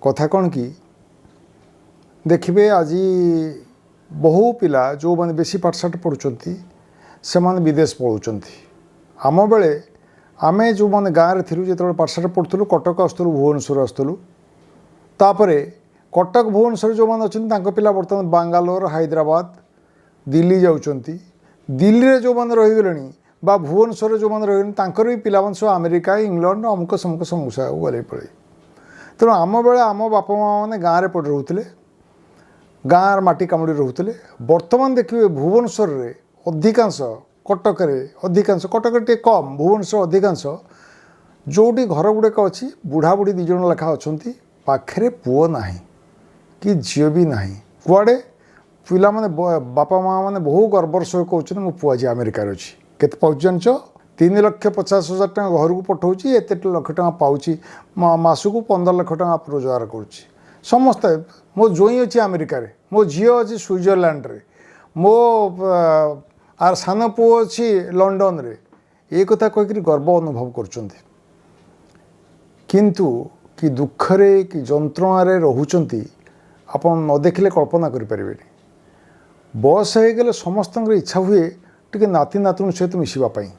କଥା କ'ଣ କି, ଦେଖିବେ ଆଜି ବହୁ ପିଲା ଯେଉଁମାନେ ବେଶୀ ପାଠଶାଠ ପଢ଼ୁଛନ୍ତି, ସେମାନେ ବିଦେଶ ପଳାଉଛନ୍ତି। ଆମ ବେଳେ ଆମେ ଯେଉଁମାନେ ଗାଁରେ ଥିଲୁ, ଯେତେବେଳେ ପାଠଶାଠ ପଢ଼ୁଥିଲୁ, କଟକ ଆସୁଥିଲୁ, ଭୁବନେଶ୍ୱର ଆସୁଥିଲୁ। ତାପରେ କଟକ, ଭୁବନେଶ୍ୱର ଯେଉଁମାନେ ଅଛନ୍ତି, ତାଙ୍କ ପିଲା ବର୍ତ୍ତମାନ ବାଙ୍ଗାଲୋର, ହାଇଦ୍ରାବାଦ, ଦିଲ୍ଲୀ ଯାଉଛନ୍ତି। ଦିଲ୍ଲୀରେ ଯେଉଁମାନେ ରହିଗଲେଣି ବା ଭୁବନେଶ୍ୱରରେ ଯେଉଁମାନେ ରହିଗଲେଣି, ତାଙ୍କର ବି ପିଲାମାନେ ସବୁ ଆମେରିକା, ଇଂଲଣ୍ଡ, ଅମୁକ ସମୁକ ସମୁକ ସବୁ ଗଲେ ପଳେଇ। ତେଣୁ ଆମ ବେଳେ ଆମ ବାପା ମା' ମାନେ ଗାଁରେ ପଡ଼ି ରହୁଥିଲେ, ଗାଁର ମାଟି କାମୁଡ଼ି ରହୁଥିଲେ। ବର୍ତ୍ତମାନ ଦେଖିବେ ଭୁବନେଶ୍ୱରରେ ଅଧିକାଂଶ, କଟକରେ ଅଧିକାଂଶ, କଟକରେ ଟିକେ କମ୍, ଭୁବନେଶ୍ୱର ଅଧିକାଂଶ, ଯେଉଁଠି ଘର ଗୁଡ଼ିକ ଅଛି, ବୁଢ଼ା ବୁଢ଼ୀ ଦୁଇ ଜଣ ଲେଖା ଅଛନ୍ତି, ପାଖରେ ପୁଅ ନାହିଁ କି ଝିଅ ବି ନାହିଁ କୁଆଡ଼େ। ପିଲାମାନେ, ବାପା ମା' ମାନେ ବହୁ ଗର୍ବର ସହ କହୁଛନ୍ତି, ମୋ ପୁଅ ଆଜି ଆମେରିକାରେ ଅଛି। କେତେ ପାଉଛି ଜାଣିଛ? 3,50,000 ଟଙ୍କା ଘରକୁ ପଠାଉଛି, ଏତେ ଲକ୍ଷ ଟଙ୍କା ପାଉଛି, ମାସକୁ 15 ଲକ୍ଷ ଟଙ୍କା ରୋଜଗାର କରୁଛି। ସମସ୍ତେ, ମୋ ଜୋଇଁ ଅଛି ଆମେରିକାରେ, ମୋ ଝିଅ ଅଛି ସୁଇଜରଲ୍ୟାଣ୍ଡରେ, ମୋ ଆର ସାନ ପୁଅ ଅଛି ଲଣ୍ଡନରେ, ଏ କଥା କହିକିରି ଗର୍ବ ଅନୁଭବ କରୁଛନ୍ତି। କିନ୍ତୁ କି ଦୁଃଖରେ, କି ଯନ୍ତ୍ରଣାରେ ରହୁଛନ୍ତି, ଆପଣ ନ ଦେଖିଲେ କଳ୍ପନା କରିପାରିବେନି। ବୟସ ହେଇଗଲେ ସମସ୍ତଙ୍କର ଇଚ୍ଛା ହୁଏ ଟିକେ ନାତି ନାତୁଣୀ ସହିତ ମିଶିବା ପାଇଁ।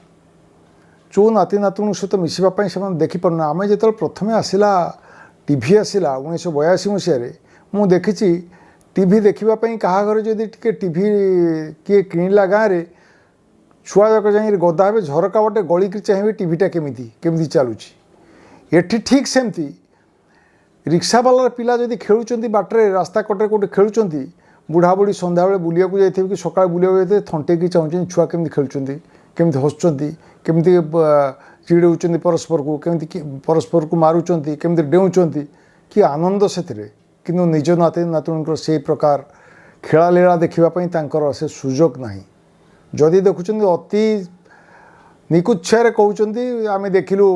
ଯେଉଁ ନାତି ନାତୁଣୀ ସହିତ ମିଶିବା ପାଇଁ ସେମାନେ ଦେଖିପାରୁନା। ଆମେ ଯେତେବେଳେ ପ୍ରଥମେ ଆସିଲା, ଟିଭି ଆସିଲା 1982 ମସିହାରେ, ମୁଁ ଦେଖିଛି ଟିଭି ଦେଖିବା ପାଇଁ କାହା ଘରେ ଯଦି ଟିକେ ଟିଭି କିଏ କିଣିଲା, ଗାଁରେ ଛୁଆ ଯାକ ଯାଇକିରି ଗଦା ହେବେ, ଝରକା ବାଟେ ଗଳିକିରି ଚାହିଁବେ ଟିଭିଟା କେମିତି କେମିତି ଚାଲୁଛି। ଏଠି ଠିକ୍ ସେମିତି ରିକ୍ସାବାଲାର ପିଲା ଯଦି ଖେଳୁଛନ୍ତି ବାଟରେ, ରାସ୍ତା କଡ଼ରେ କେଉଁଠି ଖେଳୁଛନ୍ତି, ବୁଢ଼ାବୁଢ଼ୀ ସନ୍ଧ୍ୟାବେଳେ ବୁଲିବାକୁ ଯାଇଥିବେ କି ସକାଳେ ବୁଲିବାକୁ ଯାଇଥିବେ, ଥଣ୍ଟେଇକି ଚାହୁଁଛନ୍ତି ଛୁଆ କେମିତି ଖେଳୁଛନ୍ତି, କେମିତି ହସୁଛନ୍ତି, କେମିତି ଚିଡ଼ଉଛନ୍ତି ପରସ୍ପରକୁ, କେମିତି ପରସ୍ପରକୁ ମାରୁଛନ୍ତି, କେମିତି ଡେଉଁଛନ୍ତି, କି ଆନନ୍ଦ ସେଥିରେ। କିନ୍ତୁ ନିଜ ନାତି ନାତୁଣୀଙ୍କର ସେଇ ପ୍ରକାର ଖେଳାଲୀଳା ଦେଖିବା ପାଇଁ ତାଙ୍କର ସେ ସୁଯୋଗ ନାହିଁ। ଯଦି ଦେଖୁଛନ୍ତି, ଅତି ନିକୁଚ୍ଛାରେ କହୁଛନ୍ତି, ଆମେ ଦେଖିଲୁ,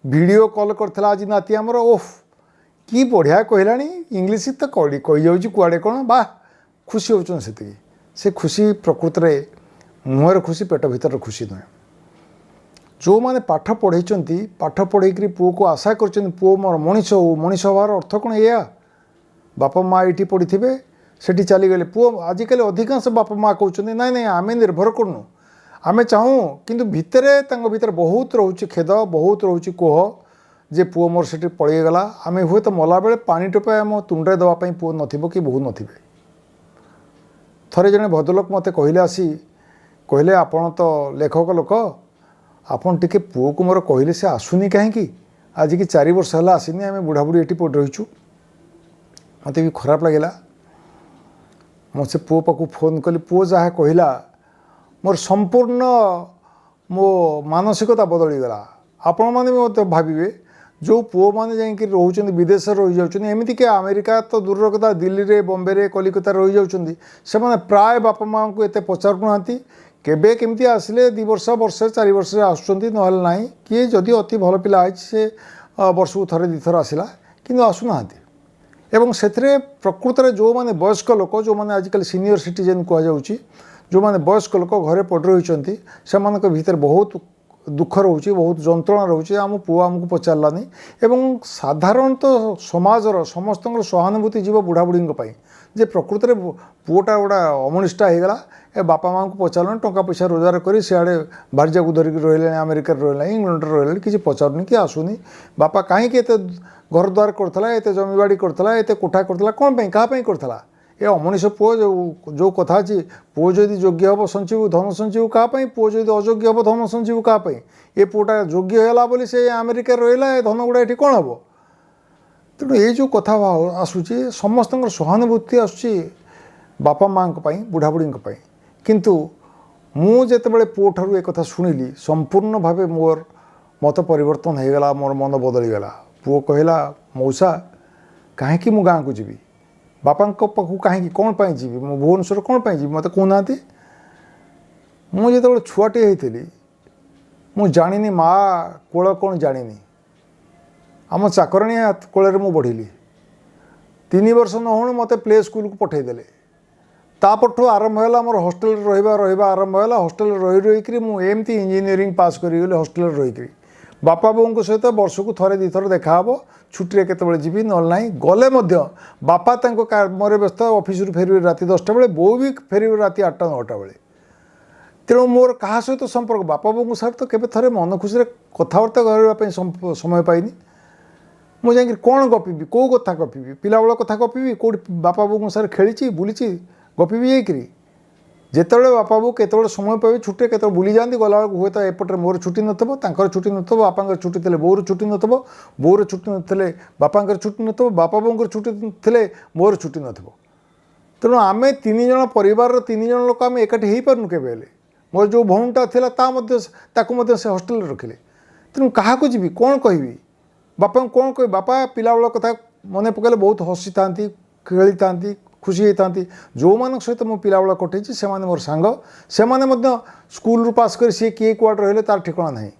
ଭିଡ଼ିଓ କଲ୍ କରିଥିଲା ଆଜି ନାତି ଆମର, ଓଫ୍ କି ବଢ଼ିଆ କହିଲାଣି ଇଂଲିଶ ତ, କହିଯାଉଛି କୁଆଡ଼େ କ'ଣ, ବାଃ, ଖୁସି ହେଉଛନ୍ତି ସେତିକି। ସେ ଖୁସି ପ୍ରକୃତରେ ମୁହଁରେ ଖୁସି, ପେଟ ଭିତରେ ଖୁସି ନୁହେଁ। ଯେଉଁମାନେ ପାଠ ପଢ଼େଇଛନ୍ତି, ପାଠ ପଢ଼େଇକିରି ପୁଅକୁ ଆଶା କରିଛନ୍ତି ପୁଅ ମୋର ମଣିଷ ହଉ, ମଣିଷ ହେବାର ଅର୍ଥ କ'ଣ ଏଇଆ? ବାପା ମା ଏଇଠି ପଢ଼ିଥିବେ, ସେଠି ଚାଲିଗଲେ ପୁଅ। ଆଜିକାଲି ଅଧିକାଂଶ ବାପା ମା କହୁଛନ୍ତି, ନାଇଁ ନାଇଁ, ଆମେ ନିର୍ଭର କରୁନୁ, ଆମେ ଚାହୁଁ। କିନ୍ତୁ ଭିତରେ ତାଙ୍କ ଭିତରେ ବହୁତ ରହୁଛି ଖେଦ, ବହୁତ ରହୁଛି କୋହ ଯେ ପୁଅ ମୋର ସେଠି ପଳେଇଗଲା, ଆମେ ହୁଏତ ମଲାବେଳେ ପାଣି ଟୋପାଏ ଆମ ତୁଣ୍ଡରେ ଦେବା ପାଇଁ ପୁଅ ନଥିବ କି ବୋହୂ ନଥିବେ। ଥରେ ଜଣେ ଭଦ୍ରଲୋକ ମୋତେ କହିଲେ, ଆସି କହିଲେ, ଆପଣ ତ ଲେଖକ ଲୋକ, ଆପଣ ଟିକେ ପୁଅକୁ ମୋର କହିଲେ, ସେ ଆସୁନି କାହିଁକି? ଆଜିକି 4 ବର୍ଷ ହେଲା ଆସିନି, ଆମେ ବୁଢ଼ାବୁଢ଼ୀ ଏଠି ପଡ଼ି ରହିଛୁ। ମୋତେ ବି ଖରାପ ଲାଗିଲା। ମୁଁ ସେ ପୁଅ ପାଖକୁ ଫୋନ୍ କଲି। ପୁଅ ଯାହା କହିଲା, ମୋର ସମ୍ପୂର୍ଣ୍ଣ ମୋ ମାନସିକତା ବଦଳିଗଲା। ଆପଣମାନେ ବି ମୋତେ ଭାବିବେ, ଯେଉଁ ପୁଅମାନେ ଯାଇକି ରହୁଛନ୍ତି, ବିଦେଶରେ ରହିଯାଉଛନ୍ତି, ଏମିତିକି ଆମେରିକା ତ ଦୂରର କଥା, ଦିଲ୍ଲୀରେ, ବମ୍ବେରେ, କଲିକତାରେ ରହିଯାଉଛନ୍ତି, ସେମାନେ ପ୍ରାୟ ବାପା ମାଆଙ୍କୁ ଏତେ ପଚାରୁନାହାନ୍ତି। କେବେ କେମିତି ଆସିଲେ 2 ବର୍ଷ, ବର୍ଷେ, 4 ବର୍ଷରେ ଆସୁଛନ୍ତି, ନହେଲେ ନାହିଁ। କିଏ ଯଦି ଅତି ଭଲ ପିଲା ହେଇଛି, ସେ ବର୍ଷକୁ ଥରେ ଦୁଇଥର ଆସିଲା, କିନ୍ତୁ ଆସୁନାହାନ୍ତି। ଏବଂ ସେଥିରେ ପ୍ରକୃତରେ ଯେଉଁମାନେ ବୟସ୍କ ଲୋକ, ଯେଉଁମାନେ ଆଜିକାଲି ସିନିୟର ସିଟିଜେନ୍ କୁହାଯାଉଛି, ଯେଉଁମାନେ ବୟସ୍କ ଲୋକ ଘରେ ପଡ଼ି ରହିଛନ୍ତି, ସେମାନଙ୍କ ଭିତରେ ବହୁତ ଦୁଃଖ ରହୁଛି, ବହୁତ ଯନ୍ତ୍ରଣା ରହୁଛି, ଆମ ପୁଅ ଆମକୁ ପଚାରିଲାନି। ଏବଂ ସାଧାରଣତଃ ସମାଜର ସମସ୍ତଙ୍କର ସହାନୁଭୂତି ଯିବ ବୁଢ଼ାବୁଢ଼ୀଙ୍କ ପାଇଁ ଯେ ପ୍ରକୃତରେ ପୁଅଟା ଗୋଟା ଅମଣିଷଟା ହେଇଗଲା, ଏ ବାପା ମାଆଙ୍କୁ ପଚାରିଲାନି, ଟଙ୍କା ପଇସା ରୋଜଗାର କରି ସିଆଡ଼େ ଭାର୍ଯ୍ୟାକୁ ଧରିକି ରହିଲେଣି, ଆମେରିକାରେ ରହିଲାଣି, ଇଂଲଣ୍ଡରେ ରହିଲାଣି, କିଛି ପଚାରୁନି କି ଆସୁନି। ବାପା କାହିଁକି ଏତେ ଘର ଦ୍ୱାର କରିଥିଲା, ଏତେ ଜମିବାଡ଼ି କରିଥିଲା, ଏତେ କୋଠା କରିଥିଲା, କ'ଣ ପାଇଁ, କାହା ପାଇଁ କରିଥିଲା? ଏ ଅମଣିଷ ପୁଅ। ଯେଉଁ ଯେଉଁ କଥା ଅଛି, ପୁଅ ଯଦି ଯୋଗ୍ୟ ହେବ ସଞ୍ଚିବୁ, ଧନ ସଞ୍ଚିବୁ କାହା ପାଇଁ? ପୁଅ ଯଦି ଅଯୋଗ୍ୟ ହେବ, ଧନ ସଞ୍ଚିବୁ କାହା ପାଇଁ? ଏ ପୁଅଟା ଯୋଗ୍ୟ ହେଲା ବୋଲି ସେ ଆମେରିକାରେ ରହିଲା, ଏ ଧନ ଗୁଡ଼ା ଏଠି କ'ଣ ହେବ? ତେଣୁ ଏଇ ଯେଉଁ କଥା ଆସୁଛି, ସମସ୍ତଙ୍କର ସହାନୁଭୂତି ଆସୁଛି ବାପା ମାଆଙ୍କ ପାଇଁ, ବୁଢ଼ାବୁଢ଼ୀଙ୍କ ପାଇଁ। କିନ୍ତୁ ମୁଁ ଯେତେବେଳେ ପୁଅଠାରୁ ଏ କଥା ଶୁଣିଲି, ସମ୍ପୂର୍ଣ୍ଣ ଭାବେ ମୋର ମତ ପରିବର୍ତ୍ତନ ହେଇଗଲା, ମୋର ମନ ବଦଳିଗଲା। ପୁଅ କହିଲା, ମଉସା, କାହିଁକି ମୁଁ ଗାଁକୁ ଯିବି? ବାପାଙ୍କ ପାଖକୁ କାହିଁକି, କ'ଣ ପାଇଁ ଯିବି? ମୁଁ ଭୁବନେଶ୍ୱର କ'ଣ ପାଇଁ ଯିବି, ମୋତେ କହୁନାହାନ୍ତି। ମୁଁ ଯେତେବେଳେ ଛୁଆଟିଏ ହେଇଥିଲି, ମୁଁ ଜାଣିନି ମା କୋଳ କ'ଣ ଜାଣିନି। ଆମ ଚାକରାଣୀ କୋଳରେ ମୁଁ ବଢ଼ିଲି। 3 ବର୍ଷ ନ ହଉଣୁ ମୋତେ ପ୍ଲେ ସ୍କୁଲକୁ ପଠାଇଦେଲେ। ତାପରଠୁ ଆରମ୍ଭ ହେଲା ମୋର ହଷ୍ଟେଲରେ ରହିବା ଆରମ୍ଭ ହେଲା। ହଷ୍ଟେଲରେ ରହି ରହିକିରି ମୁଁ ଏମିତି ଇଞ୍ଜିନିୟରିଂ ପାସ୍ କରିଗଲି ହଷ୍ଟେଲରେ ରହିକିରି। ବାପା ବୋଉଙ୍କ ସହିତ ବର୍ଷକୁ ଥରେ ଦୁଇଥର ଦେଖାହେବ, ଛୁଟିରେ କେତେବେଳେ ଯିବି, ନହେଲେ ନାହିଁ। ଗଲେ ମଧ୍ୟ ବାପା ତାଙ୍କ କାମରେ ବ୍ୟସ୍ତ, ଅଫିସରୁ ଫେରିବେ ରାତି 10ଟା ବେଳେ, ବୋଉ ବି ଫେରିବେ ରାତି 8ଟା 9ଟା ବେଳେ। ତେଣୁ ମୋର କାହା ସହିତ ସମ୍ପର୍କ, ବାପା ବୋଉଙ୍କ ସହିତ ତ କେବେ ଥରେ ମନ ଖୁସିରେ କଥାବାର୍ତ୍ତା କରିବା ପାଇଁ ସମୟ ପାଇନି। ମୁଁ ଯାଇକି କ'ଣ ଗପିବି, କେଉଁ କଥା ଗପିବି? ପିଲାବେଳ କଥା ଗପିବି? କେଉଁଠି ବାପା ବୋଉଙ୍କ ସାଙ୍ଗରେ ଖେଳିଛି ବୁଲିଛି ଗପିବି ଯାଇକିରି? ଯେତେବେଳେ ବାପା ବୋଉ କେତେବେଳେ ସମୟ ପାଇବେ, ଛୁଟିରେ କେତେବେଳେ ବୁଲିଯାଆନ୍ତି, ଗଲାବେଳକୁ ହୁଏତ ଏପଟରେ ମୋର ଛୁଟି ନଥିବ, ତାଙ୍କର ଛୁଟି ନଥିବ, ବାପାଙ୍କର ଛୁଟି ଥିଲେ ବୋଉର ଛୁଟି ନଥିବ, ବୋଉର ଛୁଟି ନଥିଲେ ବାପାଙ୍କର ଛୁଟି ନଥିବ, ବାପା ବୋଉଙ୍କର ଛୁଟି ଥିଲେ ମୋର ଛୁଟି ନଥିବ। ତେଣୁ ଆମେ ତିନି ଜଣ ପରିବାରର ତିନି ଜଣ ଲୋକ ଆମେ ଏକାଠି ହେଇପାରୁନୁ କେବେ ହେଲେ। ମୋର ଯେଉଁ ଭଉଣୀଟା ଥିଲା ତା ମଧ୍ୟ ତାକୁ ମଧ୍ୟ ସେ ହଷ୍ଟେଲରେ ରଖିଲେ। ତେଣୁ କାହାକୁ ଯିବି, କ'ଣ କହିବି, ବାପାଙ୍କୁ କ'ଣ କହିବି? ବାପା ପିଲାବେଳ କଥା ମନେ ପକାଇଲେ ବହୁତ ହସିଥାନ୍ତି, ଖେଳିଥାନ୍ତି, ଖୁସି ହେଇଥାନ୍ତି। ଯେଉଁମାନଙ୍କ ସହିତ ମୁଁ ପିଲାବେଳ କଟେଇଛି ସେମାନେ ମୋର ସାଙ୍ଗ, ସେମାନେ ମଧ୍ୟ ସ୍କୁଲରୁ ପାସ୍ କରି ସିଏ କିଏ କୁଆଡ଼େ ରହିଲେ ତାର ଠିକଣା ନାହିଁ।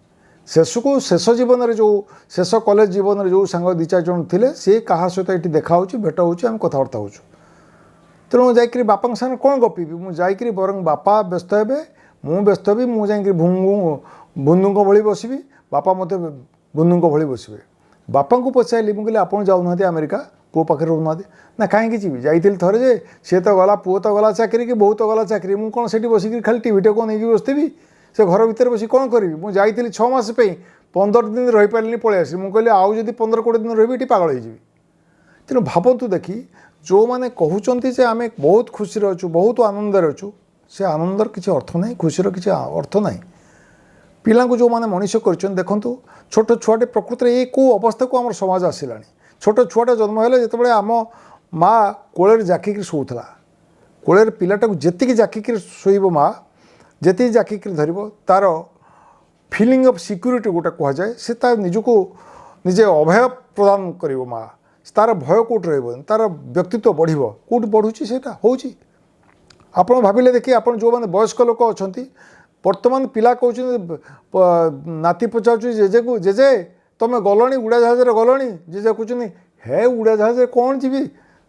ଶେଷକୁ ଶେଷ ଜୀବନରେ ଯେଉଁ ଶେଷ କଲେଜ ଜୀବନରେ ଯେଉଁ ସାଙ୍ଗ ଦୁଇ ଚାରି ଜଣ ଥିଲେ, ସିଏ କାହା ସହିତ ଏଠି ଦେଖା ହେଉଛି, ଭେଟ ହେଉଛି, ଆମେ କଥାବାର୍ତ୍ତା ହେଉଛୁ। ତେଣୁ ଯାଇକରି ବାପାଙ୍କ ସାଙ୍ଗରେ କ'ଣ ଗପିବି? ମୁଁ ଯାଇକରି ବରଂ ବାପା ବ୍ୟସ୍ତ ହେବେ, ମୁଁ ବ୍ୟସ୍ତ ହେବି। ମୁଁ ଯାଇକରି ବନ୍ଧୁଙ୍କ ଭଳି ବସିବି, ବାପା ମୋତେ ବନ୍ଧୁଙ୍କ ଭଳି ବସିବେ। ବାପାଙ୍କୁ ପଚାରିଲି, ମୁଁ କହିଲି ଆପଣ ଯାଉନାହାନ୍ତି ଆମେରିକା, ପୁଅ ପାଖରେ ରହୁନାହାନ୍ତି? ନା, କାହିଁକି ଯିବି, ଯାଇଥିଲି ଥରେ ଯେ ସିଏ ତ ଗଲା, ପୁଅ ତ ଗଲା ଚାକିରି କି ବୋହୂ ତ ଗଲା ଚାକିରି, ମୁଁ କ'ଣ ସେଠି ବସିକିରି ଖାଲି ଟିଭିଟାକୁ ନେଇକି ବସିଥିବି? ସେ ଘର ଭିତରେ ବସି କ'ଣ କରିବି? ମୁଁ ଯାଇଥିଲି 6 ମାସ ପାଇଁ, 15 ଦିନ ରହିପାରିଲିନି, ପଳେଇ ଆସିଲି। ମୁଁ କହିଲି ଆଉ ଯଦି 15-20 ଦିନ ରହିବି ଏଠି ପାଗଳ ହେଇଯିବି। ତେଣୁ ଭାବନ୍ତୁ ଦେଖି, ଯେଉଁମାନେ କହୁଛନ୍ତି ଯେ ଆମେ ବହୁତ ଖୁସିରେ ଅଛୁ, ବହୁତ ଆନନ୍ଦରେ ଅଛୁ, ସେ ଆନନ୍ଦର କିଛି ଅର୍ଥ ନାହିଁ, ଖୁସିର କିଛି ଅର୍ଥ ନାହିଁ। ପିଲାଙ୍କୁ ଯେଉଁମାନେ ମଣିଷ କରିଛନ୍ତି, ଦେଖନ୍ତୁ ଛୋଟ ଛୁଆଟେ ପ୍ରକୃତରେ ଏଇ କେଉଁ ଅବସ୍ଥାକୁ ଆମର ସମାଜ ଆସିଲାଣି। ଛୋଟ ଛୁଆଟା ଜନ୍ମ ହେଲେ ଯେତେବେଳେ ଆମ ମା କୋଳରେ ଜାକିକିରି ଶୋଉଥିଲା, କୋଳରେ ପିଲାଟାକୁ ଯେତିକି ଜାକିକିରି ଶୋଇବ ମା, ଯେତିକି ଜାକିକିରି ଧରିବ, ତା'ର ଫିଲିଂ ଅଫ୍ ସିକ୍ୟୁରିଟି ଗୋଟେ କୁହାଯାଏ, ସେ ତା ନିଜକୁ ନିଜେ ଅଭୟ ପ୍ରଦାନ କରିବ ମା, ତା'ର ଭୟ କେଉଁଠି ରହିବନି, ତା'ର ବ୍ୟକ୍ତିତ୍ୱ ବଢ଼ିବ। କେଉଁଠି ବଢ଼ୁଛି ସେଇଟା ହେଉଛି? ଆପଣ ଭାବିଲେ ଦେଖି, ଆପଣ ଯେଉଁମାନେ ବୟସ୍କ ଲୋକ ଅଛନ୍ତି, ବର୍ତ୍ତମାନ ପିଲା କହୁଛନ୍ତି, ନାତି ପଚାରୁଛି ଜେଜେକୁ, ଜେଜେ ତୁମେ ଗଲଣି ଉଡ଼ାଜାହାଜରେ ଗଲଣି? ଜେଜେ କହୁଛନ୍ତି, ହେ ଉଡ଼ାଜାହାଜରେ କ'ଣ ଯିବି?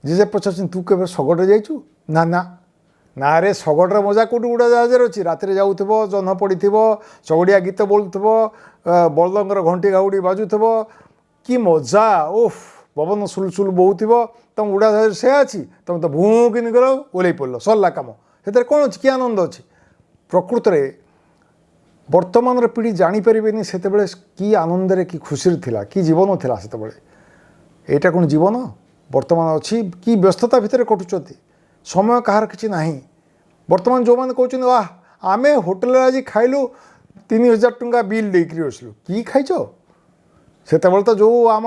ଜେଜେ ପଚାରୁଛନ୍ତି, ତୁ କେବେ ଶଗଡ଼ରେ ଯାଇଛୁ? ନା ନା ନା ରେ, ଶଗଡ଼ର ମଜା କେଉଁଠି ଉଡ଼ାଜାହାଜରେ ଅଛି? ରାତିରେ ଯାଉଥିବ, ଜହ୍ନ ପଡ଼ିଥିବ, ଶଗଡ଼ିଆ ଗୀତ ବୋଲୁଥିବ, ବଳଦଙ୍କର ଘଣ୍ଟି ଘାଉଡ଼ି ବାଜୁଥିବ, କି ମଜା, ଓଫ, ପବନ ସୁଲୁସୁଲୁ ବହୁଥିବ। ତମ ଉଡ଼ାଜାହାଜରେ ସେୟା ଅଛି? ତମେ ତ ଭୁଁ କିନି ଗଲ, ଓହ୍ଲେଇ ପଡ଼ିଲ, ସରିଲା କାମ। ସେଥିରେ କ'ଣ ଅଛି, କି ଆନନ୍ଦ ଅଛି? ପ୍ରକୃତରେ ବର୍ତ୍ତମାନର ପିଢ଼ି ଜାଣିପାରିବେନି ସେତେବେଳେ କି ଆନନ୍ଦରେ କି ଖୁସିରେ ଥିଲା, କି ଜୀବନ ଥିଲା ସେତେବେଳେ। ଏଇଟା କ'ଣ ଜୀବନ ବର୍ତ୍ତମାନ ଅଛି? କି ବ୍ୟସ୍ତତା ଭିତରେ କଟୁଛନ୍ତି, ସମୟ କାହାର କିଛି ନାହିଁ। ବର୍ତ୍ତମାନ ଯେଉଁମାନେ କହୁଛନ୍ତି ୱାହ ଆମେ ହୋଟେଲରେ ଆଜି ଖାଇଲୁ, 3000 ଟଙ୍କା ବିଲ୍ ଦେଇକରି ବସିଲୁ, କି ଖାଇଛ? ସେତେବେଳେ ତ ଯେଉଁ ଆମ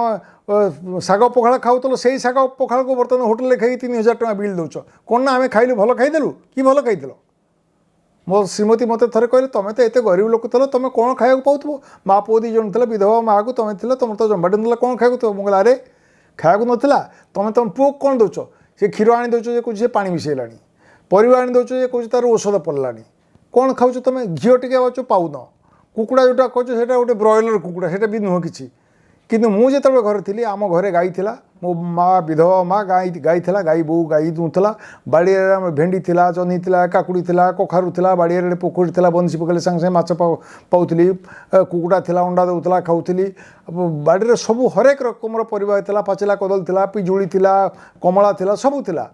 ଶାଗ ପଖାଳ ଖାଉଥିଲ, ସେଇ ଶାଗ ପଖାଳକୁ ବର୍ତ୍ତମାନ ହୋଟେଲରେ ଖାଇକି 3000 ଟଙ୍କା ବିଲ୍ ଦେଉଛ। କ'ଣ ନା ଆମେ ଖାଇଲୁ, ଭଲ ଖାଇଦେଲୁ। କି ଭଲ ଖାଇଥିଲ? ମୋ ଶ୍ରୀମତୀ ମୋତେ ଥରେ କହିଲେ, ତୁମେ ତ ଏତେ ଗରିବ ଲୋକ ଥିଲ, ତୁମେ କ'ଣ ଖାଇବାକୁ ପାଉଥିବ? ମା ପୁଅ ଦୁଇ ଜଣ ଥିଲେ, ବିଧବା ମାଆକୁ ତୁମେ ଥିଲ, ତୁମର ତ ଜମାଟି ନଥିଲା, କ'ଣ ଖାଇବାକୁ ଥିବ? ମୁଁ କହିଲି ଆରେ ଖାଇବାକୁ ନଥିଲା, ତୁମେ ତୁମ ପୁଅକୁ କ'ଣ ଦେଉଛ? ସେ କ୍ଷୀର ଆଣି ଦେଉଛ ଯେ କହୁଛି ସେ ପାଣି ମିଶାଇଲାଣି, ପରିବା ଆଣି ଦେଉଛ ଯେ କହୁଛି ତାର ଔଷଧ ପଡ଼ିଲାଣି, କ'ଣ ଖାଉଛ ତୁମେ? ଘିଅ ଟିକେ ପାଉଛ ପାଉନ, କୁକୁଡ଼ା ଯେଉଁଟା କହୁଛ ସେଇଟା ଗୋଟେ ବ୍ରଏଲର କୁକୁଡ଼ା, ସେଇଟା ବି ନୁହଁ କିଛି। କିନ୍ତୁ ମୁଁ ଯେତେବେଳେ ଘରେ ଥିଲି, ଆମ ଘରେ ଗାଈ ଥିଲା, ମୋ ମା ବିଧବା ମା ଗାଈ ଥିଲା, ଗାଈ ବୋଉ ଗାଈ ଦୁହୁଁଥିଲା। ବାଡ଼ିରେ ଆମ ଭେଣ୍ଡି ଥିଲା, ଜହ୍ନି ଥିଲା, କାକୁଡ଼ି ଥିଲା, କଖାରୁ ଥିଲା, ବାଡ଼ିଆରେ ପୋଖରୀ ଥିଲା, ବନିଶୀ ପକାଇଲେ ସାଙ୍ଗେ ସାଙ୍ଗେ ମାଛ ପାଉଥିଲି, କୁକୁଡ଼ା ଥିଲା, ଅଣ୍ଡା ଦେଉଥିଲା, ଖାଉଥିଲି। ବାଡ଼ିରେ ସବୁ ହରେକ ରକମର ପରିବା ଥିଲା, ପାଚିଲା କଦଳୀ ଥିଲା, ପିଜୁଳି ଥିଲା, କମଳା ଥିଲା, ସବୁ ଥିଲା।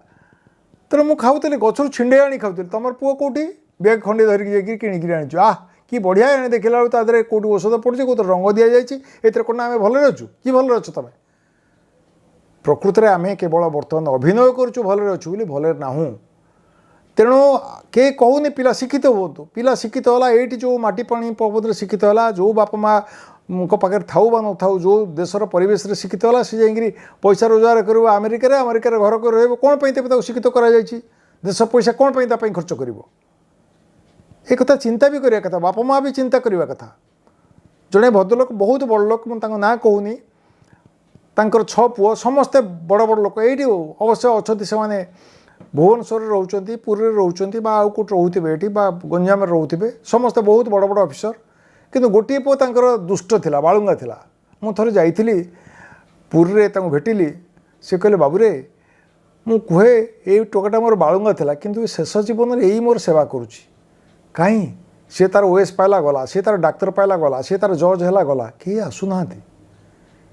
ତେଣୁ ମୁଁ ଖାଉଥିଲି, ଗଛରୁ ଛିଣ୍ଡେଇ ଆଣି ଖାଉଥିଲି। ତୁମର ପୁଅ କେଉଁଠି ବ୍ୟାଗ୍ ଖଣ୍ଡେ ଧରିକି ଯାଇକି କିଣିକିରି ଆଣିଛୁ, ଆହ କି ବଢ଼ିଆ ଆଣି, ଦେଖିଲା ବେଳକୁ ତା ଦେହରେ କେଉଁଠି ଔଷଧ ପଡ଼ୁଛି, କେଉଁଥିରେ ରଙ୍ଗ ଦିଆଯାଇଛି। ଏଥିରେ କ'ଣ ଆମେ ଭଲରେ ଅଛୁ? କି ଭଲରେ ଅଛ ତୁମେ? ପ୍ରକୃତରେ ଆମେ କେବଳ ବର୍ତ୍ତମାନ ଅଭିନୟ କରୁଛୁ ଭଲରେ ଅଛୁ ବୋଲି, ଭଲରେ ନାହୁଁ। ତେଣୁ କେହି କହୁନି ପିଲା ଶିକ୍ଷିତ ହୁଅନ୍ତୁ। ପିଲା ଶିକ୍ଷିତ ହେଲା ଏଇଠି ଯେଉଁ ମାଟି ପାଣି ପବନରେ ଶିକ୍ଷିତ ହେଲା, ଯେଉଁ ବାପା ମାଆଙ୍କ ପାଖରେ ଥାଉ ବା ନଥାଉ, ଯେଉଁ ଦେଶର ପରିବେଶରେ ଶିକ୍ଷିତ ହେଲା, ସେ ଯାଇକିରି ପଇସା ରୋଜଗାର କରିବ ଆମେରିକାରେ, ଆମେରିକାରେ ଘର କରି ରହିବ। କ'ଣ ପାଇଁ ତେବେ ତାକୁ ଶିକ୍ଷିତ କରାଯାଇଛି? ଦେଶ ପଇସା କ'ଣ ପାଇଁ ତା ପାଇଁ ଖର୍ଚ୍ଚ କରିବ? ଏ କଥା ଚିନ୍ତା ବି କରିବା କଥା, ବାପା ମା ବି ଚିନ୍ତା କରିବା କଥା। ଜଣେ ଭଦ୍ରଲୋକ, ବହୁତ ବଡ଼ ଲୋକ, ମୁଁ ତାଙ୍କ ନାଁ କହୁନି, ତାଙ୍କର 6 ପୁଅ, ସମସ୍ତେ ବଡ଼ ବଡ଼ ଲୋକ। ଏଇଠି ଅବଶ୍ୟ ଅଛନ୍ତି, ସେମାନେ ଭୁବନେଶ୍ୱରରେ ରହୁଛନ୍ତି, ପୁରୀରେ ରହୁଛନ୍ତି ବା ଆଉ କେଉଁଠି ରହୁଥିବେ ଏଠି ବା ଗଞ୍ଜାମରେ ରହୁଥିବେ। ସମସ୍ତେ ବହୁତ ବଡ଼ ବଡ଼ ଅଫିସର। କିନ୍ତୁ ଗୋଟିଏ ପୁଅ ତାଙ୍କର ଦୁଷ୍ଟ ଥିଲା, ବାଳୁଙ୍ଗା ଥିଲା। ମୁଁ ଥରେ ଯାଇଥିଲି ପୁରୀରେ, ତାଙ୍କୁ ଭେଟିଲି। ସେ କହିଲେ, ବାବୁରେ, ମୁଁ କୁହେ ଏଇ ଟୋକାଟା ମୋର ବାଳୁଙ୍ଗା ଥିଲା, କିନ୍ତୁ ଶେଷ ଜୀବନରେ ଏଇ ମୋର ସେବା କରୁଛି। କାହିଁ ସିଏ ତାର ଓଏସ୍ ପାଇଲା ଗଲା, ସିଏ ତାର ଡାକ୍ତର ପାଇଲା ଗଲା, ସିଏ ତାର ଜଜ୍ ହେଲା ଗଲା, କେହି ଆସୁନାହାନ୍ତି।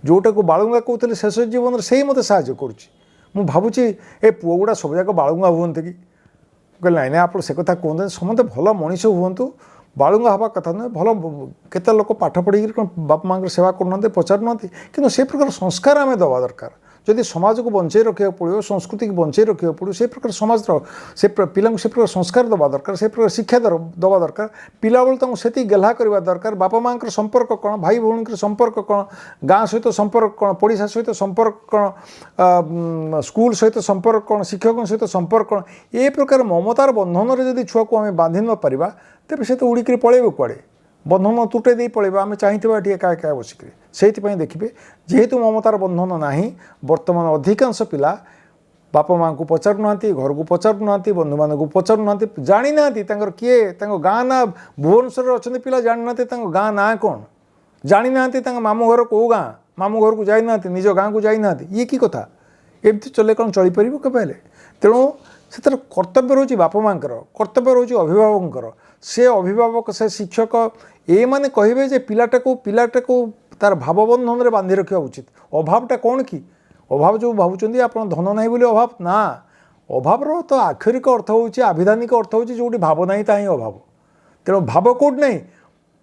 ଯେଉଁଟାକୁ ବାଳୁଙ୍ଗା କହୁଥିଲେ, ଶେଷ ଜୀବନରେ ସେଇ ମୋତେ ସାହାଯ୍ୟ କରୁଛି। ମୁଁ ଭାବୁଛି ଏ ପୁଅ ଗୁଡ଼ା ସବୁଯାକ ବାଳୁଙ୍ଗା ହୁଅନ୍ତି କି? କହିଲେ, ନାଇଁ ନାଇଁ, ଆପଣ ସେ କଥା କୁହନ୍ତୁନି, ସମସ୍ତେ ଭଲ ମଣିଷ ହୁଅନ୍ତୁ, ବାଳୁଙ୍ଗା ହେବା କଥା ନୁହେଁ। ଭଲ କେତେ ଲୋକ ପାଠ ପଢ଼ିକିରି କ'ଣ ବାପା ମାଆଙ୍କର ସେବା କରୁନାହାନ୍ତି, ପଚାରୁନାହାନ୍ତି? କିନ୍ତୁ ସେ ପ୍ରକାର ସଂସ୍କାର ଆମେ ଦେବା ଦରକାର। ଯଦି ସମାଜକୁ ବଞ୍ଚେଇ ରଖିବାକୁ ପଡ଼ିବ, ସଂସ୍କୃତିକୁ ବଞ୍ଚେଇ ରଖିବାକୁ ପଡ଼ିବ, ସେ ପ୍ରକାର ସମାଜର ସେ ପିଲାଙ୍କୁ ସେ ପ୍ରକାର ସଂସ୍କାର ଦେବା ଦରକାର, ସେ ପ୍ରକାର ଶିକ୍ଷା ଦେବା ଦରକାର। ପିଲାବେଳୁ ତାଙ୍କୁ ସେତିକି ଗେହ୍ଲା କରିବା ଦରକାର। ବାପା ମାଆଙ୍କର ସମ୍ପର୍କ କ'ଣ, ଭାଇ ଭଉଣୀଙ୍କର ସମ୍ପର୍କ କ'ଣ, ଗାଁ ସହିତ ସମ୍ପର୍କ କ'ଣ, ପଡ଼ିଶା ସହିତ ସମ୍ପର୍କ କ'ଣ, ସ୍କୁଲ ସହିତ ସମ୍ପର୍କ କ'ଣ, ଶିକ୍ଷକଙ୍କ ସହିତ ସମ୍ପର୍କ କ'ଣ, ଏ ପ୍ରକାର ମମତାର ବନ୍ଧନରେ ଯଦି ଛୁଆକୁ ଆମେ ବାନ୍ଧି ନ ପାରିବା, ତେବେ ସେ ତ ଉଡ଼ିକିରି ପଳେଇବ କୁଆଡ଼େ, ବନ୍ଧନ ତୁଟେଇ ଦେଇ ପଳେଇବ, ଆମେ ଚାହିଁଥିବା ଏଠି ଏକା ଏକା ବସିକିରି। ସେଇଥିପାଇଁ ଦେଖିବେ, ଯେହେତୁ ମମତାର ବନ୍ଧନ ନାହିଁ, ବର୍ତ୍ତମାନ ଅଧିକାଂଶ ପିଲା ବାପା ମାଆଙ୍କୁ ପଚାରୁନାହାନ୍ତି, ଘରକୁ ପଚାରୁନାହାନ୍ତି, ବନ୍ଧୁମାନଙ୍କୁ ପଚାରୁନାହାନ୍ତି, ଜାଣିନାହାନ୍ତି ତାଙ୍କର କିଏ, ତାଙ୍କ ଗାଁ ନାଁ। ଭୁବନେଶ୍ୱରରେ ଅଛନ୍ତି ପିଲା, ଜାଣିନାହାନ୍ତି ତାଙ୍କ ଗାଁ ନାଁ କ'ଣ, ଜାଣିନାହାନ୍ତି ତାଙ୍କ ମାମୁଁ ଘର କେଉଁ ଗାଁ, ମାମୁଁ ଘରକୁ ଯାଇନାହାନ୍ତି, ନିଜ ଗାଁକୁ ଯାଇନାହାନ୍ତି। ଇଏ କି କଥା? ଏମିତି ଚଲେ କ'ଣ ଚଳିପାରିବ କେବେ ହେଲେ? ତେଣୁ ସେଥିରେ କର୍ତ୍ତବ୍ୟ ରହୁଛି ବାପା ମାଆଙ୍କର, କର୍ତ୍ତବ୍ୟ ରହୁଛି ଅଭିଭାବକଙ୍କର। ସେ ଅଭିଭାବକ, ସେ ଶିକ୍ଷକ, ଏମାନେ କହିବେ ଯେ ପିଲାଟାକୁ ତାର ଭାବବନ୍ଧନରେ ବାନ୍ଧି ରଖିବା ଉଚିତ। ଅଭାବଟା କ'ଣ କି? ଅଭାବ ଯେଉଁ ଭାବୁଛନ୍ତି ଆପଣ, ଧନ ନାହିଁ ବୋଲି ଅଭାବ ନା। ଅଭାବର ତ ଆକ୍ଷରିକ ଅର୍ଥ ହେଉଛି, ଆଭିଧାନିକ ଅର୍ଥ ହେଉଛି, ଯେଉଁଠି ଭାବ ନାହିଁ ତାହା ହିଁ ଅଭାବ। ତେଣୁ ଭାବ କେଉଁଠି ନାହିଁ?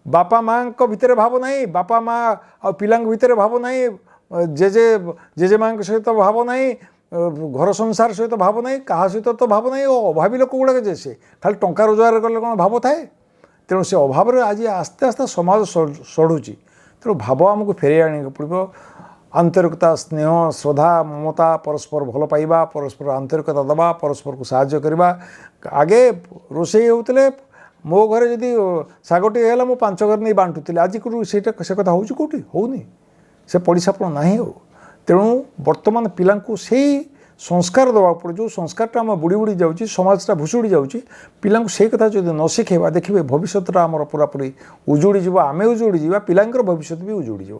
ବାପା ମାଆଙ୍କ ଭିତରେ ଭାବ ନାହିଁ, ବାପା ମା ଆଉ ପିଲାଙ୍କ ଭିତରେ ଭାବ ନାହିଁ, ଜେଜେ ଜେଜେମାଙ୍କ ସହିତ ଭାବ ନାହିଁ, ଘର ସଂସାର ସହିତ ଭାବ ନାହିଁ, କାହା ସହିତ ତ ଭାବ ନାହିଁ। ଓ ଅଭାବୀ ଲୋକ ଗୁଡ଼ାକ ଯେ ସେ ଖାଲି ଟଙ୍କା ରୋଜଗାର କଲେ କ'ଣ ଭାବ ଥାଏ? ତେଣୁ ସେ ଅଭାବରେ ଆଜି ଆସ୍ତେ ଆସ୍ତେ ସମାଜ ସଢ଼ୁଛି। ତେଣୁ ଭାବ ଆମକୁ ଫେରାଇ ଆଣିବାକୁ ପଡ଼ିବ। ଆନ୍ତରିକତା, ସ୍ନେହ, ଶ୍ରଦ୍ଧା, ମମତା, ପରସ୍ପର ଭଲ ପାଇବା, ପରସ୍ପର ଆନ୍ତରିକତା ଦେବା, ପରସ୍ପରକୁ ସାହାଯ୍ୟ କରିବା। ଆଗେ ରୋଷେଇ ହେଉଥିଲେ, ମୋ ଘରେ ଯଦି ଶାଗ ଟିକେ ହେଲା, ମୁଁ ପାଞ୍ଚ ଘରେ ନେଇ ବାଣ୍ଟୁଥିଲି। ଆଜି କେଉଁଠି ସେଇଟା, ସେ କଥା ହେଉଛି? କେଉଁଠି ହେଉନି। ସେ ପଡ଼ିଶାପଣ ନାହିଁ ଆଉ। ତେଣୁ ବର୍ତ୍ତମାନ ପିଲାଙ୍କୁ ସେଇ ସଂସ୍କାର ଦେବାକୁ ପଡ଼ିବ, ଯେଉଁ ସଂସ୍କାରଟା ଆମ ବୁଡ଼ି ବୁଡ଼ି ଯାଉଛି, ସମାଜଟା ଭୁଷୁଡ଼ି ଯାଉଛି। ପିଲାଙ୍କୁ ସେଇ କଥା ଯଦି ନ ଶିଖେଇବା, ଦେଖିବେ ଭବିଷ୍ୟତଟା ଆମର ପୁରାପୁରି ଉଜୁଡ଼ି ଯିବ। ଆମେ ଉଜୁଡ଼ି ଯିବା, ପିଲାଙ୍କର ଭବିଷ୍ୟତ ବି ଉଜୁଡ଼ି ଯିବ।